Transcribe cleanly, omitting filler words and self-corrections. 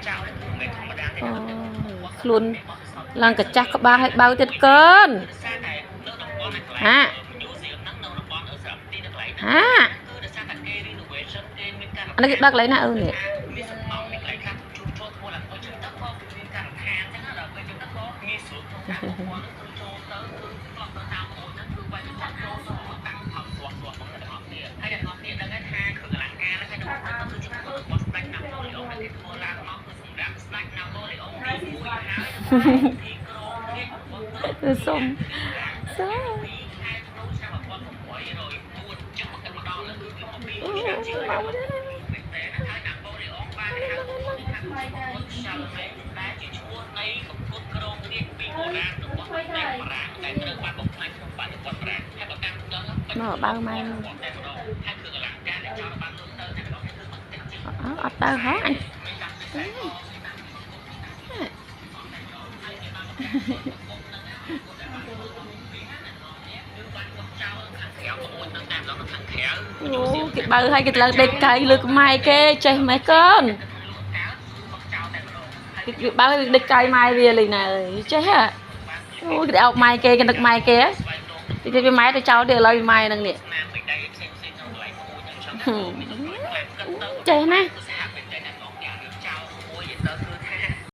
អូខ្លួនឡើងកាចាស់ក្បាលឲ្យបៅទៀតកើនហាហាអានេះគេបើកកន្លែងណាអឺនេះ សុំសុំអូមកមកមកបើម៉ែអត់ទៅហ៎អញអូគេបើឲ្យគេឡើងដេកកៃលើក្ម៉ែគេចេះម៉េះកូនគេបើឲ្យដេកកៃម៉ែវាលេងណាអើយចេះហ่ะអូគេអោបម៉ែគេគេនឹកម៉ែគេទីវាម៉ែទៅចោលទៀតឥឡូវម៉ែហ្នឹងនេះចេះណា។